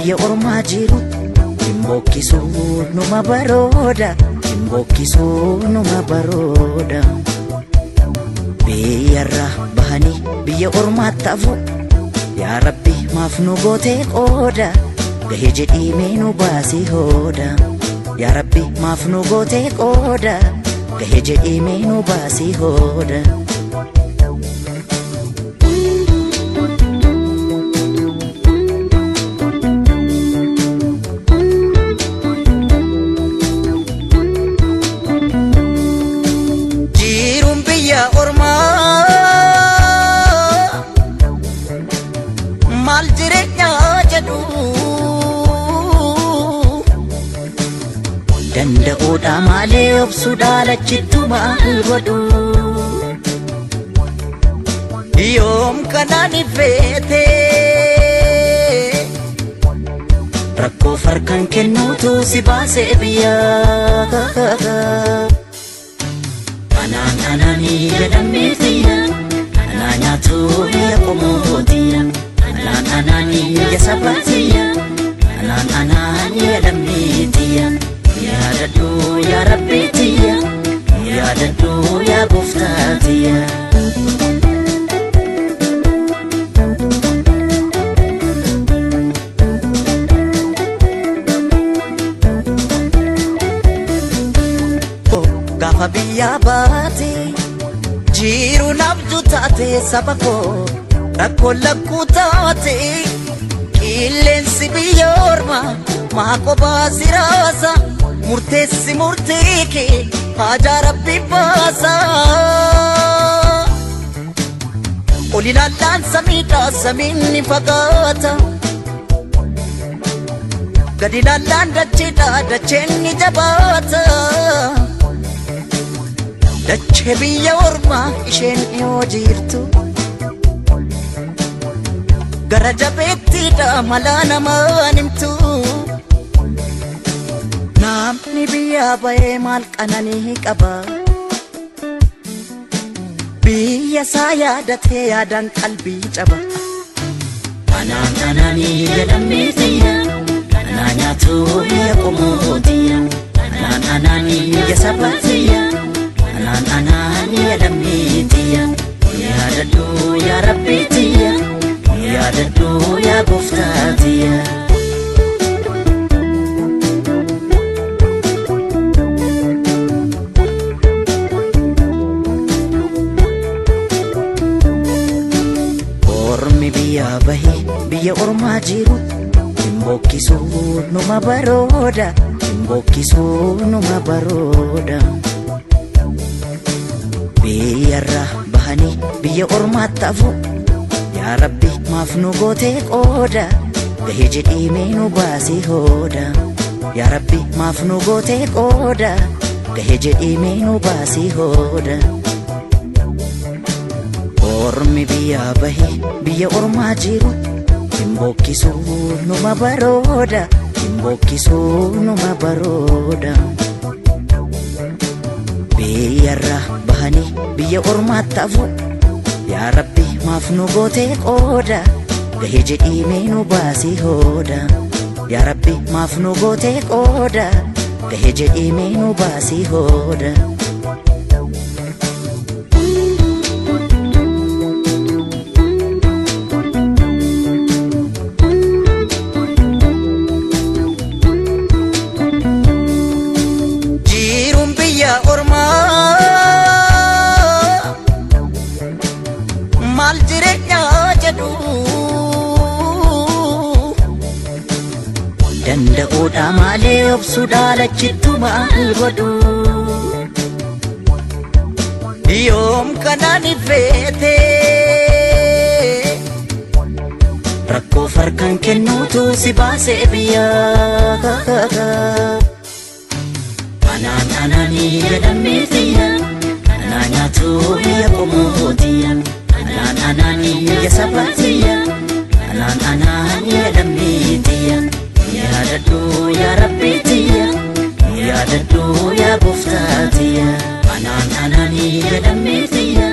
biyya ormaa jiru. Hin bokkisuu numa barooda, hin bokkisuu numa barooda. Biyyarraa bahanii biyya ormaatti hafu. Yaa Rabbi maaf nu gootee qooda, gahee jedhii mee nu baasii hooda. Yaa Rabbi maaf nu gootee qooda, gahee jedhii mee nu baasii hooda. Jiruun biyya ormaa maal jireenya jedhu, danda'uudha malee obsuudha lachittu maal godhu. Yoom kanaan ifeete rakkoo farkan kennuutu si baasee biyyaa. Anaan anaanii jedhamee tiyya, anaa nyaatu biyya qomoo tiyya. Anaan anaanii ya saba tiyya, anaan anaanii jedhamee tiyya. Yaadadhu yaa Rabbi tiyya, yaadadhu yaa gooftaa tiyya. Gaafa biyyaa baate jiru nabju taate, saba koo rakkoo lakkuu taate. Qilleensi biyya ormaa maa kophaa si raasa? Murteessi murtee kee haajaa Rabbi baasa. Ol ilaallaan samiidha, samiin ni fagaata. Gad ilaallaan dacheedha, dacheen ni jabaata. Dachee biyya ormaa isheen dhiyoo jirtu. Gara jabeettiidha malaa namaan himtu. Namni biyyaa bahee maal qananii qaba? Biyya isaa yaadatee yaadaan qalbii caba. Anaan anaanii jedhamee tiyya, anaa nyaatu biyya qomoo tiyya. Anaan anaanii ya saba tiyya, anaan anaanii jedhamee tiyya. Yaadadhu yaa Rabbi tiyya, yaadadhu yaa gooftaa tiyya. Ormi biyyaa bahee biyya ormaa jiru hin bokkisuu numa barooda, hin bokkisuu numa barooda. Biyyarraa bahanii biyya ormaatti hafu. Yaa Rabbi maaf nu gootee qooda, gahee jedhii mee nu baasii hooda. Yaa Rabbi maaf nu gootee qooda, gahee jedhii mee nu baasii hooda. Ormi biyyaa bahee biyya ormaa jiru hin bokkisuu numa barooda, hin bokkisuu numa barooda. Biyyarraa bahanii biyya ormaatti hafu. Yaa Rabbi maaf nu gootee qooda, gahee jedhii mee nu baasii hooda. Yaa Rabbi maaf nu gootee qooda, gahee jedhii mee nu baasii hooda. Jiruun biyya ormaa maal jireenya jedhu, danda'uudha malee obsuudha lachittu maal godhu. Yoom kanaan ifeete rakkoo farkan kennuutu si baasee biyyaa. Anaan anaanii jedhamee tiyya, anaa nyaatu biyya qomoo tiyya. Anaan anaanii ya saba tiyya, anaan anaanii jedhamee tiyya. Yaadadhu yaa Rabbi tiyya, yaadadhu yaa gooftaa tiyya. Anaan anaanii jedhamee tiyya,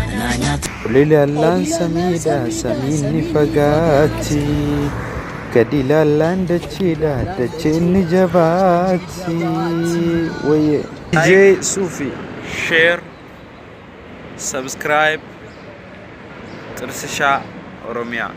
anaa nyaatu. Ol ilaallaan samiidha, samiin ni fagaatti. Gadi ilaallaan dacheedha, dacheen ni jabaatti. Wayyee. DJ Sufi. Share, subscribe, Xirsishaa Oromiyaa.